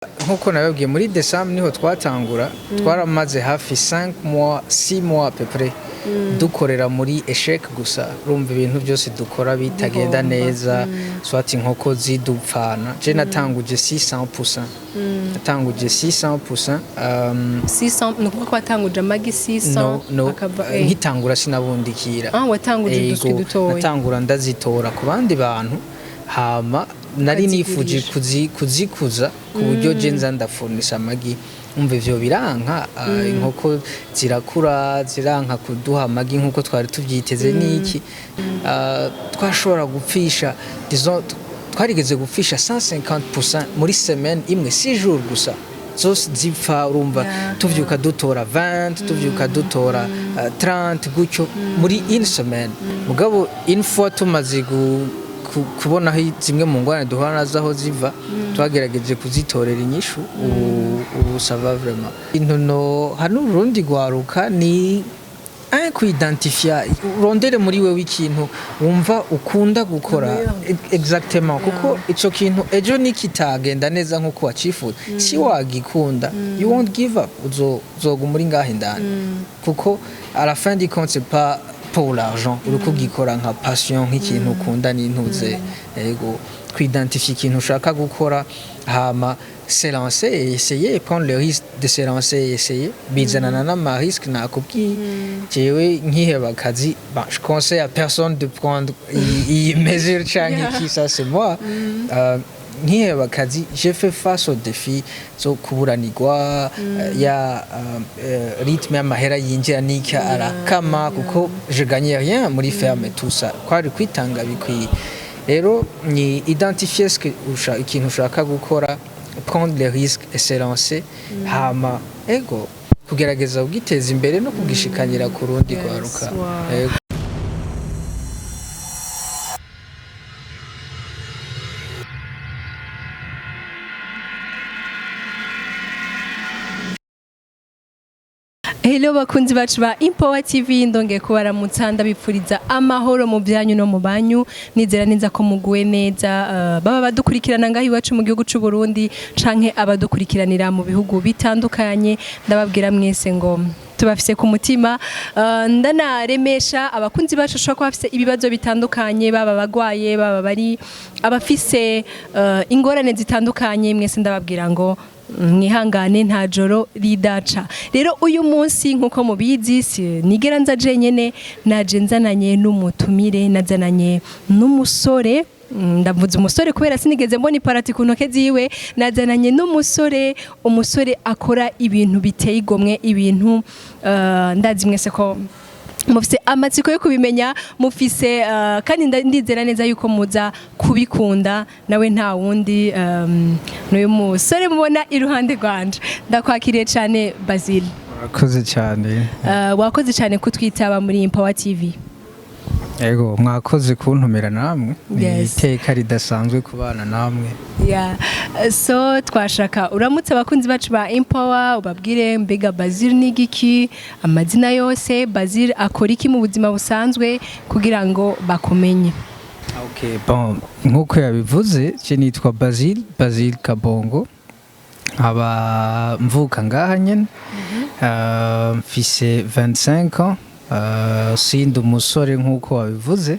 Nkuko nababwiye, muri décembre niho twatangura. Twaramaze hafi 5 mois, 6 mois à peu près dukorera muri échec gusa. Urumva, ibintu byose dukora bitagenda Bihomba. neza, soit inkoko zidupfana. Je natanguje 600 poussins, natanguje 600 poussins. 600, ni ukuvuga ko watanguje amagi 600? No, akava nkitangura sinabundikira. Ah, watanguje uduswi Ego, dutoya. Natangura ndazitora ku bandi bantu, hama nari nifuje Ukazigurisha. kuzikuza ku buryo je nza ndafurnisa amagi. Umva, ivyo biranka. Inkoko zirakura, ziranka kuduha amagi nkuko twari tuvyiteze. Niki twashobora gupfisha, disons, twarigeze gupfisha 150% muri semaine imwe, 6 jours gusa, zose zipfa. Urumva, tuvyuka dutora 20, tuvyuka dutora 30 gutyo muri une semaine. Mugabo une fois tumaze kubona aho zimwe mu ngorane duhura nazo aho ziva, twagerageje kuzitorera inyishu. Ubu ça va vraiment. Intuno hano urundi rwaruka ni un kwidentifia, urondere muri wewe ikintu wumva ukunda gukora. Exactement, kuko ico kintu ejo nikitagenda neza nkuko wacifuza, si wagikunda, you won't give up, uzoguma uri ngaho indani, kuko à la fin du compte c'est pas pour l'argent, uriko ugikora nka passion, nk'ikintu ukunda. N'intuze, ego, kwidentifia ikintu ushaka gukora, hama se lancer et essayer, prendre le risque de se lancer et essayer. Bizanana n'ama risque nakubwiye. Jewe nkiheba akazi, bon, je conseille à personne de prendre iyi mesure canke iki, ça c'est moi. Nkiheba akazi, j'ai fait face au défi zo kuburanirwa, ya rythme y'amahera yinjira n'icyo arakama, kuko je gagnais rien muri ferme, tout ça kwari kwitanga bikwiye. Rero ni identifier ce que ikintu ushaka gukora, prendre les risques et se lancer, hama ego kugerageza kugiteza imbere no kugishikanira ku rundi rwaruka. Ego. Hello bakunzi bacu ba Impower TV, ndongeye kubaramutsa, ndabipfuriza amahoro mu byanyu no mu banyu. Nizera neza ko muguwe neza, baba badukurikirana ngaho iwacu mu gihugu c'u Burundi canke abadukurikiranira mu bihugu bitandukanye, ndababwira mwese ngo tubafise ku mutima. Ndanaremesha abakunzi bacu bashobora kuba bafise ibibazo bitandukanye, baba bagwaye, baba bari abafise ingorane zitandukanye, mwese ndababwira ngo mwihangane, nta joro ridaca. Rero uyu munsi, nk'uko mubizi, si nigera nza jenyene, naje nzananye n'umutumire, nazananye n'umusore. Ndavuze umusore kubera sinigeze mbona iparati ku ntoke ziwe. Nazananye n'umusore, umusore akora ibintu biteye igomwe, ibintu ndazi mwese ko mufise amatsiko yo kubimenya, mufise kandi ndizera neza yuko muza kubikunda. Nawe nta wundi, n'uyu musore mubona iruhande rwanje. Ndakwakiriye cyane, Basile. Murakoze cyane. Wakoze cyane kutwitaba muri Empower TV. Ego, mwakoze kuntumira namwe. Ni iteka ridasanzwe kubana namwe. Yeah. So twashaka uramutse abakunzi bacu ba Empower, ubabwire mbega Basile ni igiki, amazina yose, Basile akora iki mu buzima busanzwe, kugira ngo bakumenye. Okay, bon, nk'uko yabivuze, je nitwa Basile, Basile Kabongo, nkaba mvuka ngaha nyene. Mfise 25 ans. Sindi umusore nk'uko wabivuze.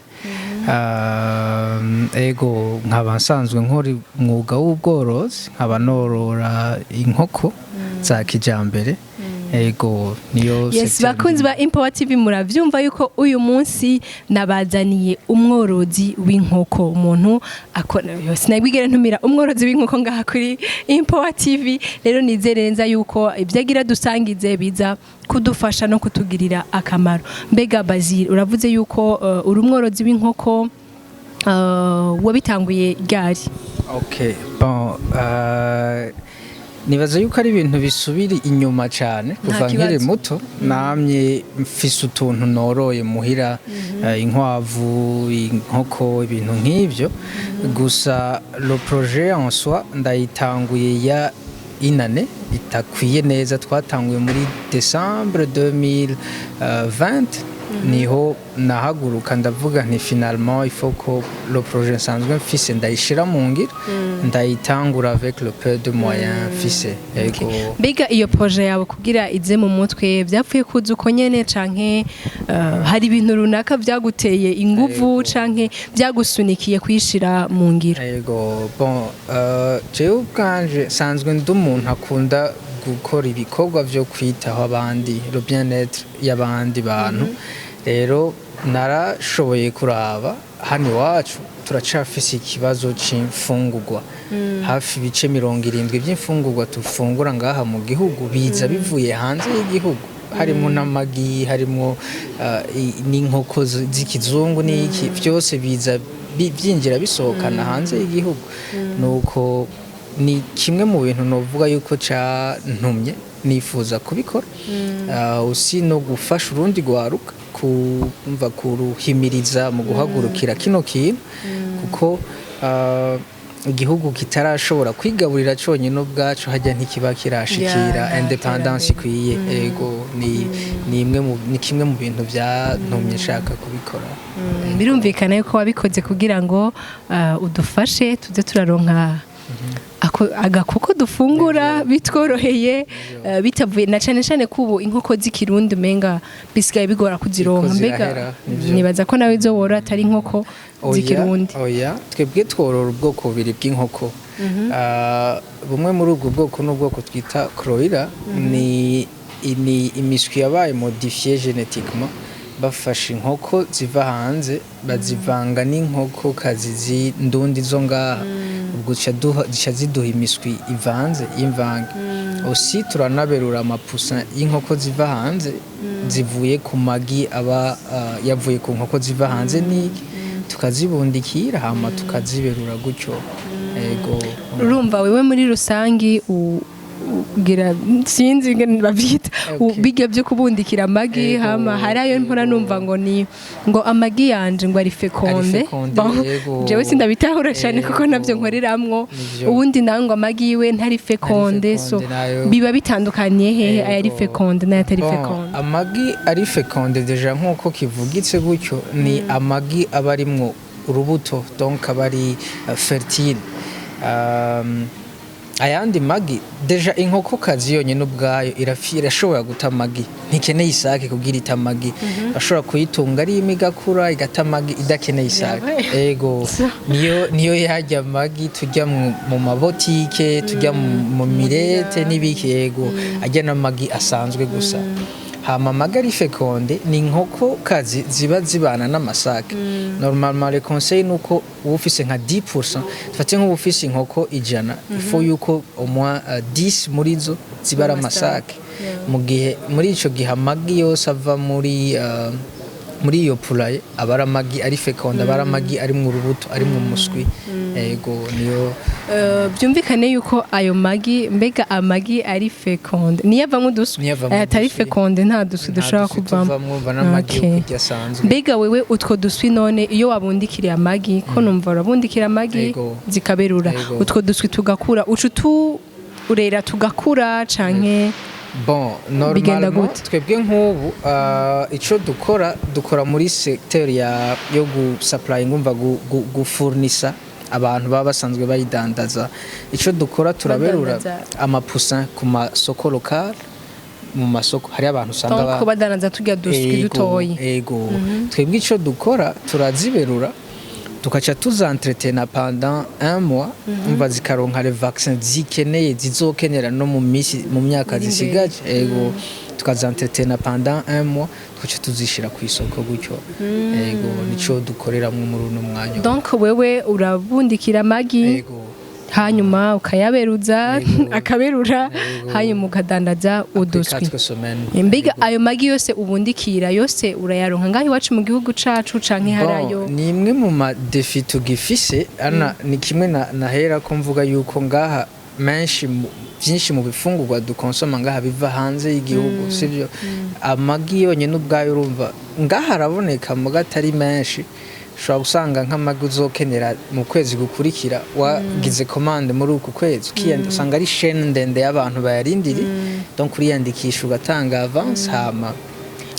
Ego, nkaba nsanzwe nkora umwuga w'ubworozi, nkaba norora inkoko za kijambere. Ego, niyo secteur. Bakunzi ba Empower TV, muravyumva yuko uyu munsi nabazaniye umworozi w'inkoko, umuntu akora. Yo, sinabwigera ntumira umworozi w'inkoko ngaha kuri Empower TV. Rero nizere neza yuko ibyo agira dusangize biza kudufasha no kutugirira akamaro. Mbega Basile, uravuze yuko uri umworozi w'inkoko, wabitanguye ryari? Okay, bon, nibaza yuko ari ibintu bisubira inyuma cyane. Kuva Nta nkiri kibazo. muto namye mfise utuntu noroye muhira, inkwavu, inkoko, ibintu nk'ivyo. Gusa le projet en soi ndayitanguye ya inane itakwiye neza. Twatanguye muri décembre 2020. Niho nahaguruka ndavuga nti finalement il faut que le projet nsanzwe mfise ndayishira mu ngiro, ndayitangura avec le peu de moyens mfise, yego. Mbega iyo projet yawe kugira ize mu mutwe byapfuye kuza uko nyene, canke hari ibintu runaka byaguteye inguvu canke byagusunikiye kuyishira mu ngiro? Yego, bon, jewe ubwanje nsanzwe ndi umuntu akunda gukora ibikorwa vyo kwitaho abandi, le bien-être y'abandi bantu. Rero narashoboye kuraba hano iwacu turacafise ikibazo c'imfungurwa. Hafi ibice 70 by'imfungurwa dufungura ngaha mu gihugu biza bivuye hanze y'igihugu, harimo n'amagi, harimo n'inkoko z'ikizungu n'iki, byose biza byinjira bisohokana hanze y'igihugu. Nuko ni kimwe mu bintu novuga yuko cantumye nifuza kubikora, usi no gufasha urundi rwaruka kumva kuruhimiriza mu guhagurukira kino kintu, kuko igihugu kitarashobora kwigaburira conyine ubwacu hajya ntikiba kirashikira Ya, nta indépendance terambere. ikwiye. Ego, ni imwe mu ni kimwe mu bintu byantumye nshaka kubikora. Birumvikana yuko wabikoze kugira ngo udufashe tuze turaronka agakoko dufungura bitworoheye, bitavuye na cane cane ko ubu inkoko z'ikirundi umenga bisigaye bigora kuzironka. Ziriko Mbega zirahera, nivyo. nibaza ko nawe izo worora atari inkoko Oya, z'ikirundi? Oya, twebwe tworora ubwoko bubiri bw'inkoko. Bumwe muri ubwo bwoko ni ubwoko twita broiler, ni imiswi yabaye modifiée génétiquement. Bafashe inkoko ziva hanze bazivanga n'inkoko kazi z'indundi zo ngaha, ubwo zica ziduha imiswi ivanze y'imvange. Aussi turanaberura ama poussins y'inkoko ziva hanze, zivuye ku magi aba yavuye ku nkoko ziva hanze, n'iki, tukazibundikira hama tukaziberura gutyo, ego. Urumva wewe muri rusangi ugira, sinzi ingene bavyita, bijya byo kubundikira amagi. Hama hari ayo mpora numva ngo ni ngo amagi yanje ngo ari fécondé. Ari fécondé, Bon, yego. jewe sindabitahura cyane kuko navyo nkoreramwo. Nivyo. Ubundi nawe ngo amagi yiwe ntari fécondé, so fécondé nayo. biba bitandukanye hehe ayari fécondé n'ayatari Bon, fécondé? Amagi ari fécondé déjà nk'uko kivugitse gutyo, ni amagi aba arimwo urubuto, donc aba ari fertile. Ayandi magi déjà inkokokazi yonyine ubwayo irashobora guta amagi, ntikeneye isake kugira ita amagi. Bashobora kuyitunga ari imwe igakura igata amagi idakeneye isake. Ego, niyo yarya amagi tujya mu mabotike, tujya mu mirete n'ibiki, ego, arya n'amagi asanzwe gusa. Hama amagi ari fécondé ni inkoko kazi ziba zibana n'amasake. Normalement le conseil ni uko uba ufise nka 10%, dufate nk'uba ufise inkoko 100, il faut yuko au moins 10 muri zo ziba ari amasake. Mu gihe muri ico gihe amagi yose ava muri iyo poulailler aba ari amagi ari fécondé, aba ari amagi ari mu rubuto, ari mu muswi, ego, niyo. Byumvikane yuko ayo magi, mbega amagi ari fécondé niyo avamo uduswi? Niyo avamwo Aya atari uduswi. fécondé nta duswi Nta dushobora duswi kuvamo? tuvamwo, umva n'amagi yo kurya asanzwe. Mbega wewe utwo duswi none iyo wabundikiriye amagi, ko numva urabundikira amagi zikaberura, utwo duswi tugakura, uca uturera tugakura canke Bon, bigenda normalement gute? twebwe nk'ubu ico dukora muri secteur ya yo gusupplying, umva gufurnisa abantu baba basanzwe bayidandaza. Ico dukora, turaberura Badandaza. ama poussins ku masoko local. Mu masoko hari abantu usanga Donc badandaza turya duswi Ego, dutoyi? Ego, twebwe ico dukora turaziberura, tukaca tuzentretena pendant un mois, umva zikaronka les vaccins zikeneye, zizokenera no mu misi mu myaka Iri imbere. zisigaje, ego. Tukazentretena pendant un mois, tukaca tuzishira ku isoko gutyo, ego. Nico dukoreramwo muri uno mwanya. Donc wewe urabundikira amagi, ego, hanyuma ukayaberuza, Ego. akaberura, Ego. hanyuma ukadandaza uduswi. 4 semaines. Mbega ayo magi yose ubundikira yose urayaronka ngaho iwacu mu gihugu cacu canke harayo? Bon, ni imwe mu ma défis tugifise ana ni kimwe nahera ko mvuga yuko ngaha menshi byinshi mu bifungurwa dukonsoma ngaha biva hanze y'igihugu, sibyo? Amagi yonyine ubwayo urumva ngaha araboneka muga atari menshi. Ushobora gusanga nk'amagi uzokenera mu kwezi gukurikira wagize commande muri uku kwezi, usanga ari chaîne ndende y'abantu bayarindiri. Donc uriyandikisha ugatanga avance, hama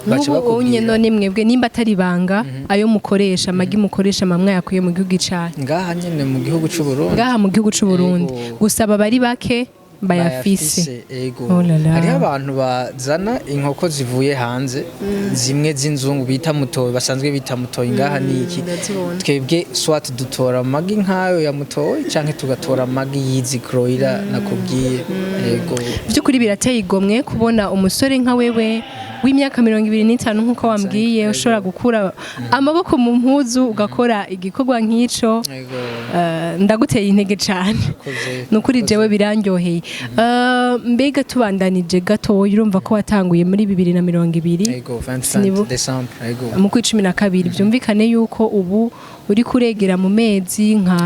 Baca Nk'ubu unye bakubwira. None mwebwe, nimba atari ibanga, ayo mukoresha, amagi mukoresha, mamwe yakuye mu gihugu icahe? Ngaha nyene mu gihugu c'u Burundi. Ngaha mu gihugu c'u Burundi? Yego. Gusa baba ari bake bayafise. Ego. Oh là là. Hariho abantu bazana inkoko zivuye hanze, zimwe z'inzungu bita mutoyi, basanzwe bita mutoyi ngaha niki. Ndazibona. Twebwe soit dutora amagi nk'ayo ya mutoyi canke tugatora amagi y'izi broiler nakubwiye, ego. By'ukuri birateye igomwe kubona umusore nka wewe w'imyaka 25, nk'uko wambwiye, ushobora gukura amaboko mu mpuzu ugakora igikorwa nk'ico. Ego. Ndaguteye intege cyane. Koze. Ni ukuri, jewe birandyoheye. Mbega tubandanije gatoya, urumva ko watanguye muri 2020? Ego, 25 décembre, ego. Mu kwa 12. Byumvikane yuko ubu uri kuregera mu mezi nka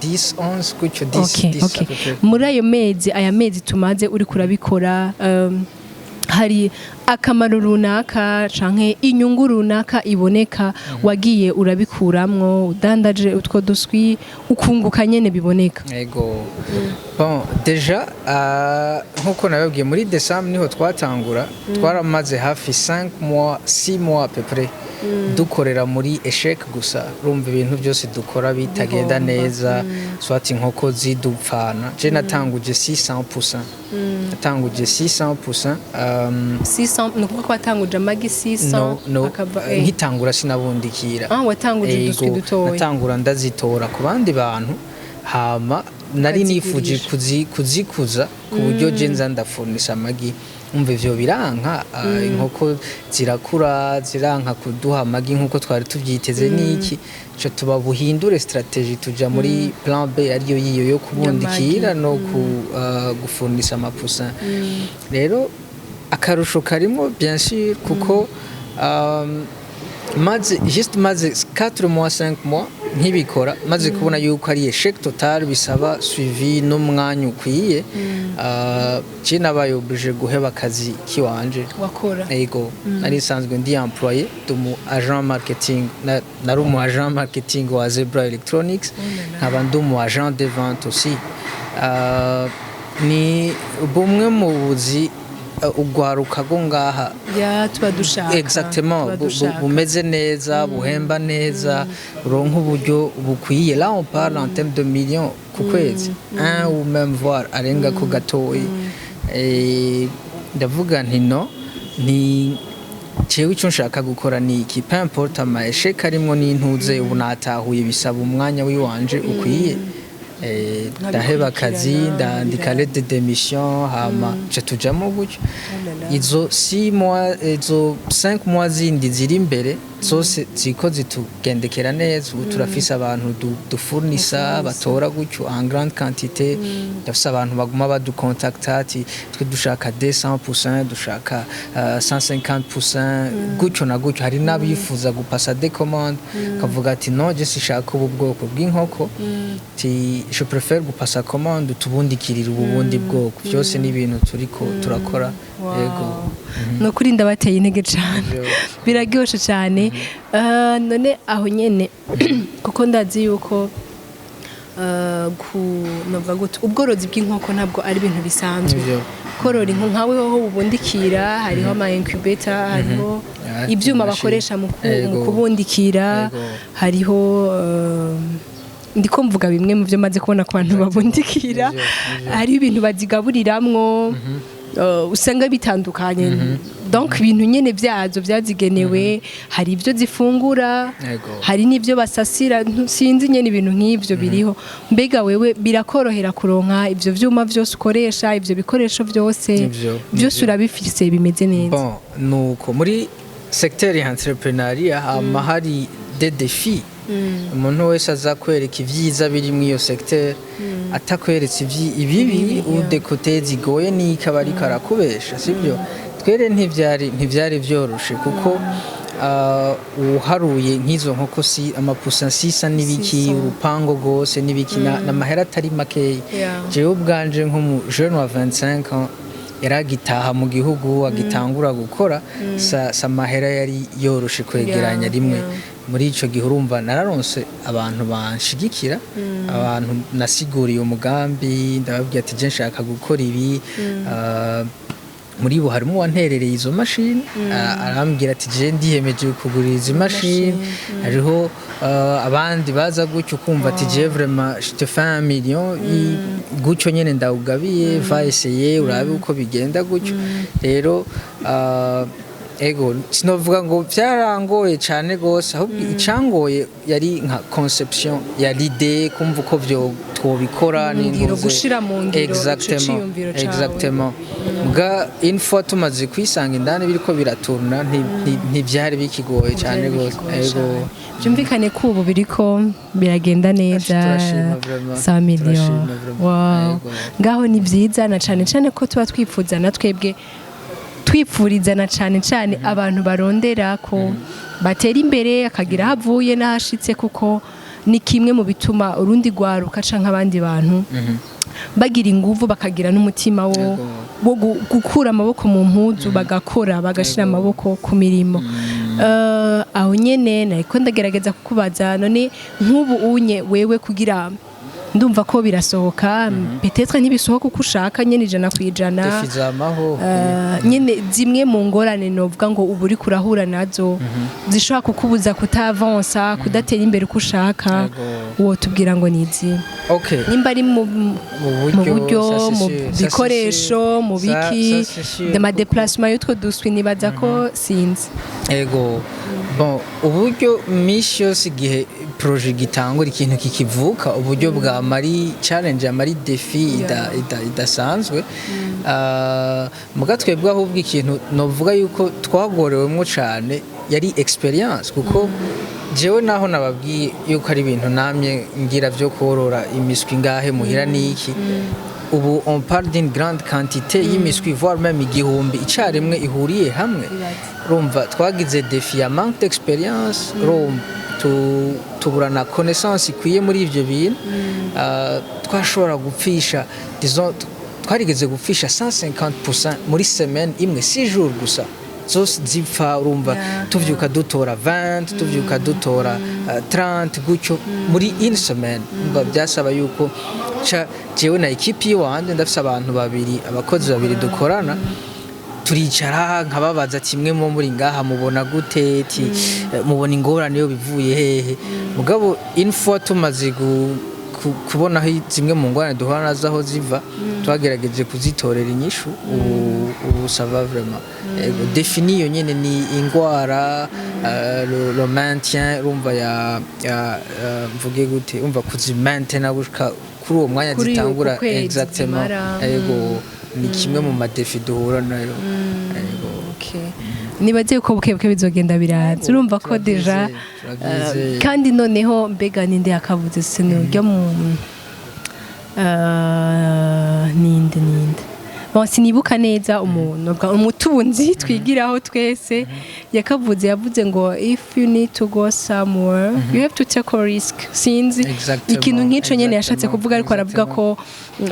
10, 11 gutyo, 10, 10 à peu près. Muri ayo mezi, aya mezi tumaze uri kurabikora, hari akamaro runaka canke inyungu runaka iboneka wagiye urabikuramwo, udandaje utwo duswi, ukunguka nyene biboneka? Ego. Bon, déjà nkuko nababwiye, muri décembre niho twatangura. Twaramaze hafi 5 mois, 6 mois à peu près dukorera muri échec gusa. Urumva ibintu byose dukora bitagenda neza, soit inkoko zidupfana. Je natanguje 600 poussins. Natanguje 600 poussins. 600, ni ukuvuga ko watanguje amagi 600? No, no, akava nkitangura sinabundikira. Ah, watanguje uduswi Ego, dutoya. Natangura ndazitora ku bandi bantu, hama nari nifuje Ukazigurisha. kuzikuza ku buryo je nza ndafurnisa amagi. Umva ivyo biranka, inkoko zirakura ziranka kuduha amagi nkuko twari tuvyiteze niki. Ico tuba buhindure stratégie, tuja muri plan B, ariyo yiyo yo kubundikira no gufurnisa ama poussins. Rero akarusho karimo, bien sûr, kuko maze juste maze 4 mois, 5 mois nkibikora, maze kubona yuko ari échec total, bisaba suivi n'umwanya ukwiye, je nabaye obligé guheba akazi kiwanje. Wakora? Ego, nari nsanzwe ndi employé, ndi umu agent marketing, nari umu agent marketing wa Zebra Electronics, nkaba ndi umu agent de vente aussi. Ni bumwe mu buzi ugwaruka rwo ngaha ya tuba dushaka. Exactement. Tuba dushaka. Bumeze neza, buhemba neza, uronka uburyo bukwiye. Là on parle en termes de millions ku kwezi, un ou même voire arenga ko gatoyi. Ndavuga nti no, ni jewe icyo nshaka gukora ni iki, peu importe ama échec arimwo n'intuze. Ubu natahuye bisaba umwanya wiwanje ukwiye. Ndaheba akazi, ndandika lettre de démission, hama nca tujamo gutyo. Izo 6 mois, izo 5 mois zindi ziri imbere zose ziko zitugendekera neza. Ubu turafise abantu dufurnisa, batora gutyo en grande quantité. Ndafise abantu baguma baducontacta ati twe dushaka 200%, dushaka 150% gutyo na gutyo. Hari n'abifuza gupasa des commandes, kavuga ati non, je sishaka ubu bwoko bw'inkoko, ti je préfère gupasa commande tubundikirira ubu bundi bwoko. Byose ni ibintu turiko turakora, yego. Ni ukuri ndabateye intege cyane, biraryoshe cyane. None aho nyene, kuko ndazi yuko ku novuga gute, ubworozi bw'inkoko ntabwo ari ibintu bisanzwe. Nivyo. Korora inkoko nkawe hoho ubundikira, hariho ama incubator, hariho ibyuma imashini. bakoresha mu kubundikira. Yego. Hariho ndiko mvuga bimwe mu byo maze kubona ku bantu babundikira. Nivyo, nivyo. Hariho ibintu bazigaburiramwo, usanga bitandukanye, donc ibintu nyene byazo byazigenewe, hari ibyo zifungura, hari n'ibyo basasira, sinzi nyene, ibintu nk'ibyo biriho. Mbega wewe birakorohera kuronka ibyo vyuma byose ukoresha, ibyo bikoresho byose? Nivyo, Byose nivyo. urabifise, bimeze neza? Bon, nuko muri secteur ya entrepreneuriat hama hari des défis. Umuntu wese aza kwereka ibyiza biri muri iyo secteur, atakweretse ibibi udekote zigoye n'iko aba ariko arakubesha, sibyo? Twere ntivyari vyoroshe, kuko uharuye nk'izo nkoko, si ama poussins sisa n'ibiki, 600. Urupango rwose n'ibiki, n'amahera atari makeyi. Jewe ubwanje nk'umu jeune wa 25 ans yaragitaha mu gihugu, agitangura gukora, sa mahera yari yoroshe kwegeranya rimwe. Muri ico gihe urumva nararonse abantu banshigikira, abantu nasiguriye umugambi, ndababwira ati je nshaka gukora ibi. Muri bo harimo uwanterereye izo mashini, arambwira ati: "Je ndiyemeje kugurira izi mashini." Hariho abandi baza gutyo, ukumva ati: "Je vraiment je te fais 1 million gutyo nyene ndawugabiye, va essayer urabe uko bigenda." Gutyo rero, ego, sinovuga ngo byarangoye cyane gose, ahubwo icyangoye yari nka conception ya l'idée, kumva uko vyo twobikora. Mu ngiro, n'intuze. Gushira mu ngiro ico Exactement. ciyumviro cawe. Exactement. Bwa une fois tumaze kwisanga indani biriko biraturna, ntivyari bikigoye cyane gose, ego. Byumvikane ko ubu biriko biragenda neza. Turashima vraiment. 100 millions. Turashima vraiment. Wow. Yego. Ngaho ni byiza, na cane cane ko tuba twifuza na twebwe twipfuriza na cane cane abantu barondera ko batera imbere, akagira aho avuye n'ahashitse, kuko ni kimwe mu bituma urundi rwaruka canke abandi bantu bagira inguvu, bakagira n'umutima wo wo gukura amaboko mu mpuzu, bagakora, bagashira amaboko ku mirimo. Aho nyene nariko ndagerageza kukubaza: none nk'ubu unye wewe, kugira ndumva ko birasohoka, peut-être ntibisohoka uko ushaka nyene 100%. Défis zamaho. Nyene zimwe mu ngorane novuga ngo ubu uriko urahura nazo zishobora kukubuza kutavansa, kudatera imbere uko ushaka, wotubwira ngo ni izi? Okay. Nimba ari mu mu mu buryo, ça c'est mu sûr, ça c'est bikoresho, sûr. mu biki, Ça c'est sûr, ama kuko- déplacement y'utwo duswi, nibaza ko sinzi. Ego, bon, uburyo misi yose igihe projet gitangura, ikintu kikivuka, uburyo bwa mari challenge, amari défi idasanzwe. Muga twebwe ahubwo ikintu novuga yuko twagorewemwo cane yari expérience, kuko jewe naho nababwiye yuko ari ibintu namye ngira vyo korora imiswi ngahe muhira niki, ubu on parle d'une grande quantité y'imiswi, voire même 1000 icarimwe ihuriye hamwe. Urumva twagize défi ya manque d'expérience, urumva tubura na connaissance ikwiye muri ivyo bintu. Twashobora gupfisha, disons twarigeze gupfisha 150% muri semaine imwe, 6 jours gusa, zose zipfa. Urumva tuvyuka dutora 20, tuvyuka dutora 30 gutyo muri une semaine. Urumva byasaba yuko ca jewe na équipe yiwanje, ndafise abantu babiri, abakozi babiri dukorana, turicara nkababaza ati: "Mwe mo muri ngaha mubona gute?" Ati: "Mubona ingorane yo bivuye hehe?" Mugabo une fois tumaze kubona aho zimwe mu ngorane duhura nazo aho ziva, twagerageje kuzitorera inyishu. Ubu ça va vraiment. Ego, défi niyo nyene, ni ingwara, le maintien, urumva ya mvuge gute, urumva kuzimaintena gushika kuri uwo mwanya Kuri zitangura. uku kwezi Exactement. zimara. Ego, ni kimwe mu ma défis duhura nayo, ego. Okay. Nibaze ko buke buke bizogenda biraza, urumva ko déjà Turabyizeye. Kandi noneho mbega ninde yakavuze, sinurya mu ninde, bon, sinibuka neza umuntu umutunzi twigiraho twese yakavuze, yavuze ngo: "If you need to go somewhere, you have to take a risk." Sinzi, ikintu nk'ico nyene yashatse kuvuga, ariko aravuga ko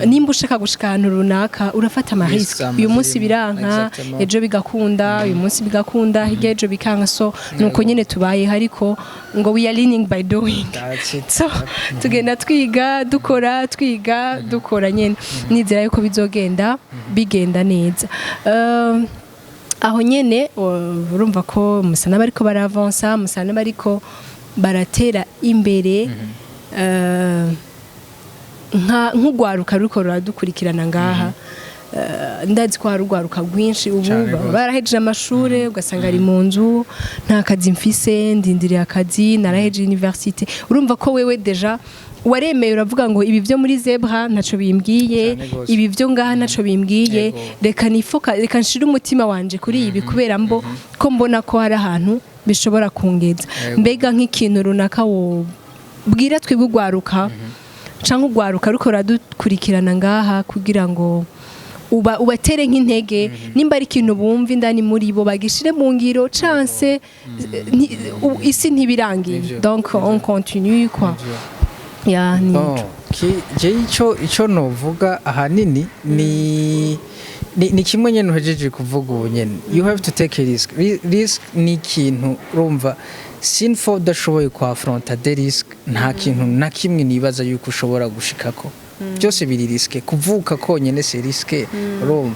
nimba ushaka gushika ahantu runaka, urafata ama risque. Risques. Uyu munsi biranka, ejo bigakunda, uyu munsi bigakunda, hirya ejo bikanka. So nuko nyene tubayeho, ariko ngo we are learning by doing. That's it. So tugenda twiga dukora, twiga dukora nyene. Nizera yuko bizogenda bigenda neza. Aho nyene urumva ko musa n'abariko baravansa, musa n'abariko baratera imbere. Nk'urwaruka ruriko ruradukurikirana ngaha, ndazi ko hari urwaruka rwinshi ubu Cane baba gose. barahejeje amashure, ugasanga ari mu nzu: "Nta kazi mfise, ndindiriye akazi, narahejeje université." Urumva ko wewe déjà waremeye, uravuga ngo ibi byo muri Zebra ntaco bimbwiye, Cane gose. ibi byo ngaha ntaco bimbwiye, reka nifoka, reka nshire umutima wanje kuri ibi, kubera mbo ko mbona ko hari ahantu bishobora kungeza. Mbega nk'ikintu runaka wo bwira twebwe urwaruka canke urwaruka ruko ruradukurikirana ngaha, kugira ngo uba ubatere nk'intege, nimba ari ikintu bumva indani muri bo bagishire mu ngiro, chance isi ntibirangiye. Donc on continue quoi. Ya, ni Bon, je ico novuga ahanini ni kimwe nyene uhejeje kuvuga ubu nyene: you have to take a risk. Risk ni ikintu, urumva, sinfo udashoboye kuafronta des risques, nta kintu na kimwe nibaza yuko ushobora gushikako. Byose biri risqué. Kuvuka konyene c'est risqué, urumva.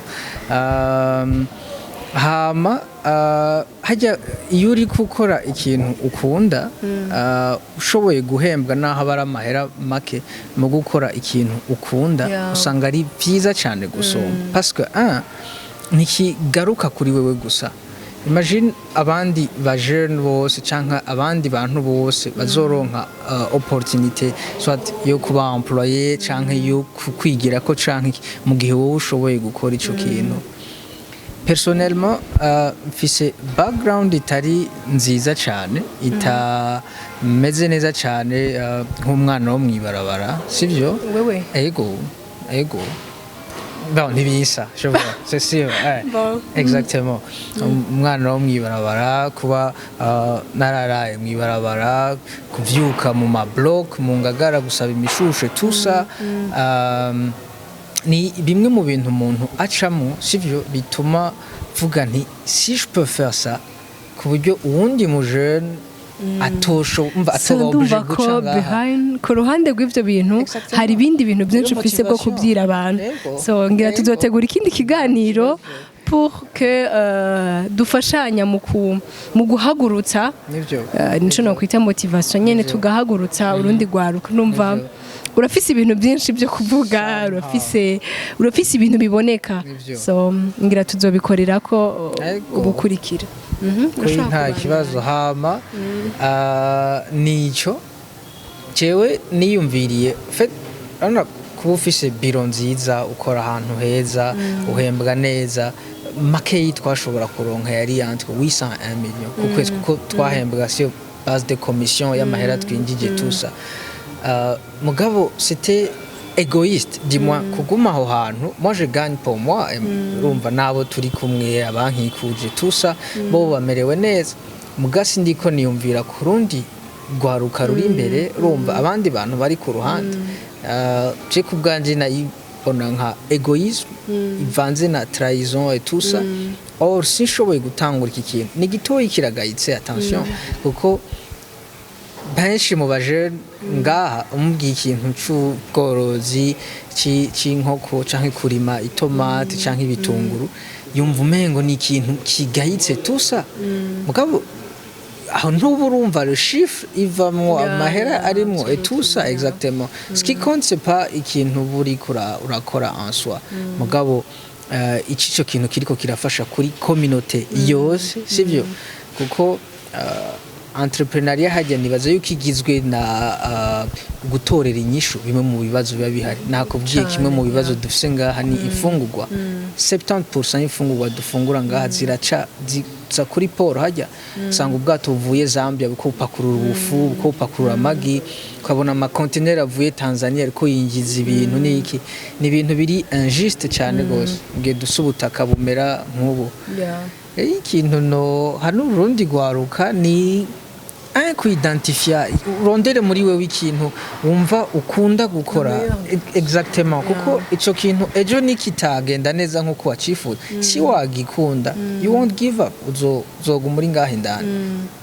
Hama hajya iyo uri gukora ikintu ukunda, ushoboye guhembwa naho aba ari amahera make, mu gukora ikintu ukunda, usanga ari byiza cyane gusumba, parce que un ntikigaruka kuri wewe gusa. Imagine abandi ba jeune bose canke abandi bantu bose bazoronka opportunité, soit yo kuba employé canke yo kwigirako canke iki, mu gihe wowe ushoboye gukora ico kintu. Personnellement, mfise background itari nziza cyane, itameze neza cyane, nk'umwana wo mw'ibarabara, sivyo? Wewe? Ego, bon, ntibisa, je vois, c'est sûr, ouais. Bon. Exactement, umwana wo mw'ibarabara, kuba nararaye mw'ibarabara, kuvyuka mu mabloc mu Ngagara gusaba imishushe, tout ça, ni bimwe mu bintu umuntu acamo, sivyo? Bituma vuga nti: "Si je peux faire ça", ku buryo uwundi mu jeune atosho umva So atoba obligé ndumva guca ko ngaha. Behind, ku ruhande rw'ivyo bintu, Exactement. hari ibindi bintu byinshi Iyo ufise bwo motivation. kubwira abantu. Yego. So ngira Yego. tuzotegura ikindi kiganiro pour que dufashanya mu guhagurutsa, Nivyo. Nico nokwita motivation nyene, tugahagurutsa urundi rwaruka. Numva Nivyo. urafise ibintu byinshi byo kuvuga, urafise ibintu biboneka. Nivyo. So ngira tuzobikorera ko Yego. ubukurikira. Kuri Urashobora nta kubandanya. kibazo. Hama nico jewe niyumviriye fait, urabona kuba ufise biro nziza, ukora ahantu heza, uhembwa neza, makeyi twashobora kuronka yari entre 801 million ku kwezi, kuko twahembwa sur base de commission y'amahera twinjije, tout ça. Mugabo c'était égoïste, du moins kuguma aho hantu. Moi, je gagne pour moi, urumva, nabo turi kumwe, abankikuje, tout ça, bo bamerewe neza. Mugasi ndiko niyumvira ku rundi rwaruka ruri imbere, urumva, abandi bantu bari ku ruhande. Je ku bwanje nayibona nka égoïsme ivanze na trahison et tout ça. Or sinshoboye gutangura iki kintu, ni gitoyi, kiragayitse, attention, kuko benshi mu baje ngaha umubwiye ikintu c'ubworozi c'inkoko canke kurima itomate canke ibitunguru, yumva umengo ni ikintu kigayitse, tout ça. Mugabo aho ntuba urumva le chiffre ivamwo, amahera arimwo et tout ça. Exactement, ce qui compte, c'est pas ikintu uba uriko urakora en soi, mugabo ico kintu kiriko kirafasha kuri communauté yose, sivyo? Kuko entrepreneuriat hajya nibaza yuko igizwe na gutorera inyishu bimwe mu bibazo biba bihari. Nakubwiye, kimwe mu bibazo dufise ngaha ni imfungurwa. 70% y'imfungurwa dufungura ngaha ziraca ziza kuri port. Hajya usanga ubwato buvuye Zambia buko bupakurura ubufu, buko bupakurura amagi, ukabona amakontineri avuye Tanzania ariko yinjiza ibintu. Niki ni ibintu biri injuste cyane gose mugihe dufise ubutaka bumera nk'ubu. Ikintu no hano urundi rwaruka ni un kuidentifia, urondere muri wewe ikintu wumva ukunda gukora. Exactement, kuko ico kintu ejo nikitagenda neza nkuko wacifuza, si wagikunda, you won't give up, uzoguma uri ngaho indani,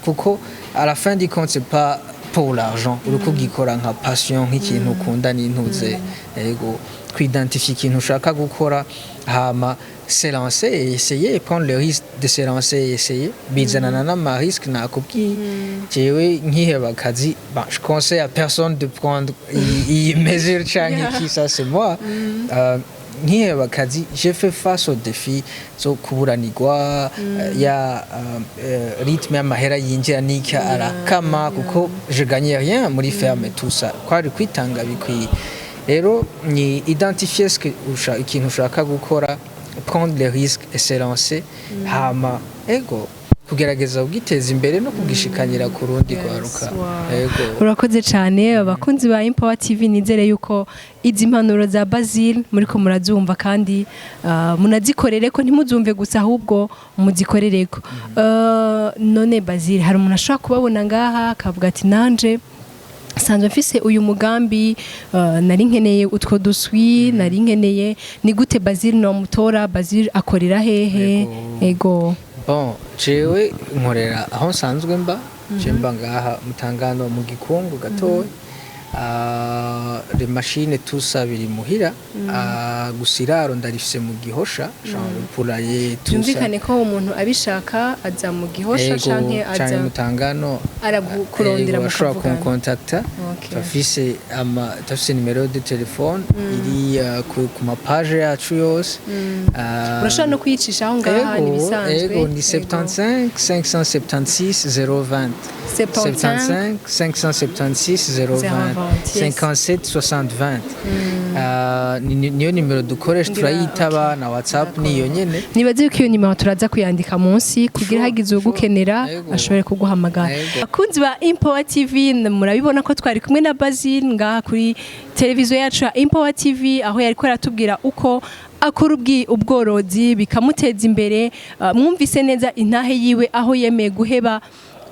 kuko à la fin du compte, c'est pas pour l'argent, uriko ugikora nka passion, nk'ikintu ukunda n'intuze. Yego, kuidentifia ikintu ushaka gukora, hama se lancer et essayer, prendre le risque de se lancer et essayer. Bizanana n'ama risque, nakubwiye. Jewe nkiheba akazi, bon, je conseille à personne de prendre iyi mesure canke iki, ça c'est moi. Nkiheba akazi, j'ai fait face au défi zo kuburanirwa, ya rythme y'amahera yinjira n'icyo arakama, kuko je gagnais rien muri ferme, tout ça, kwari kwitanga bikwiye. Rero ni identifier ce que ikintu ushaka gukora, prendre les risques et se lancer, hama ego kugerageza kugiteza imbere no kugishikanira ku rundi rwaruka. Ego. Urakoze cyane. Abakunzi ba Empower TV, nizere yuko izi mpanuro za Basile muriko murazumva kandi munazikorere ko, ntimuzumve gusa ahubwo muzikorereko. None Basile, hari umuntu ashobora kubabona ngaha akavuga ati: "Nanje sanzwe mfise uyu mugambi, nari nkeneye utwo duswi, nari nkeneye." Ni gute Basile nomutora? Basile akorera hehe? Ego. Bon, jewe nkorera aho nsanzwe mba. Je mba ngaha Mutangano, mu Gikungu gatoya. Les machines, tout ça biri muhira. Gusa iraro ndarifise mu Gihosha, genre poulailler, tout ça. Byumvikane ko umuntu abishaka aza mu Gihosha Ego, canke canke aza Mutangano. Arakurondera Ego, ashobora mukavugana. Kunkontakta. Turafise numéro de téléphone iri ku ma page yacu yose. Urashobora no kuyicisha aho ngaha, Ego, ni ibisanzwe. Ego, ni 75 576 020. 75 75 576 020. 020, yes. 57 60 20. Niyo nimero dukoresha, turayitaba, na WhatsApp niyo nyene. Nibaze yuko iyo nimero turaza kuyandika munsi kugira hagize ugukenera ashobore kuguhamagara. Abakunzi ba Empower TV, murabibona ko twari kumwe na Basil ngaha kuri televiziyo yacu ya Empower TV, aho yariko aratubwira uko akora ubworozi bikamuteza imbere. Mwumvise neza intahe yiwe, aho yemeye guheba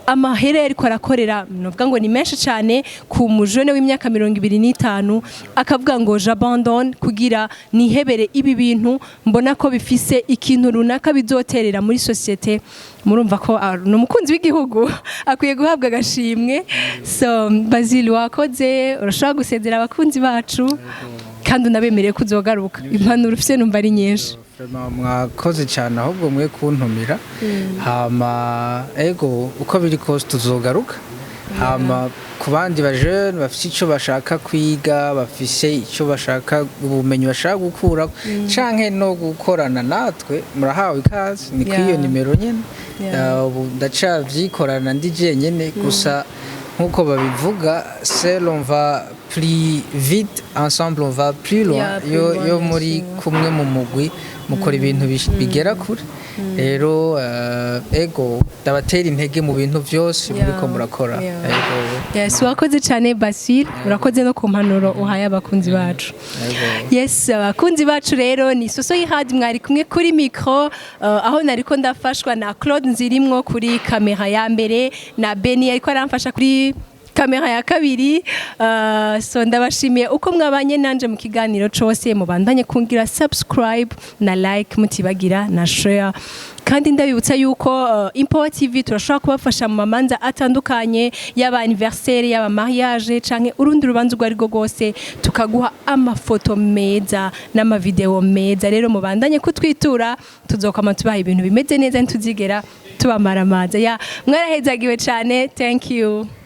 amahera yariko arakorera, novuga ngo ni menshi cyane ku mujene w'imyaka 25, akavuga ngo "J'abandonne kugira nihebere ibi bintu, mbona ko bifise ikintu runaka bizoterera muri société." Murumva ko ni umukunzi w'igihugu, akwiye guhabwa agashimwe. So Basil, wakoze, urashobora gusezera abakunzi bacu kandi unabemereye ko uzogaruka. Impanuro ufise numva ari nyinshi. Vraiment, mwakoze cyane ahubwo mwe kuntumira. Hama ego, uko biri kose tuzogaruka. Hama ku bandi bajene bafise icyo bashaka kwiga, bafise icyo bashaka, ubumenyi bashaka gukura canke no gukorana natwe, murahawe ikaze, ni kuri iyo nimero nyene. Ubu ndacavyikorana ndi jenyene gusa, nkuko babivuga, "Seul on va plus vite, ensemble on va plus loin." Yeah, plus Yo loin, yo bien muri sûr. kumwe mu mugwi mukora ibintu bigera kure. Rero ego, ndabatera intege mu bintu byose muriko murakora. Ego. Yes, wakoze cyane Basil, urakoze no ku mpanuro uhaye abakunzi bacu. Ego. Yes, abakunzi bacu rero, ni Soso y'Ihadi mwari kumwe kuri micro, aho nariko ndafashwa na Claude Nzirimwo kuri kamera ya mbere na Beni ariko aramfasha kuri kamera ya kabiri. So ndabashimiye uko mwabanye nanje mu kiganiro cose. Mubandanye kungira subscribe na like, mutibagira na share. Kandi ndabibutsa yuko Empower TV turashobora kubafasha mu mamanza atandukanye, yaba anniversaire, yaba mariage canke urundi rubanza urwo arirwo rwose, tukaguha amafoto meza n'amavideo meza. Rero mubandanye kutwitura, tuzokwama tubaha ibintu bimeze neza, ntituzigera tubamaramaza. Ya, mwarahezagiwe cyane, thank you.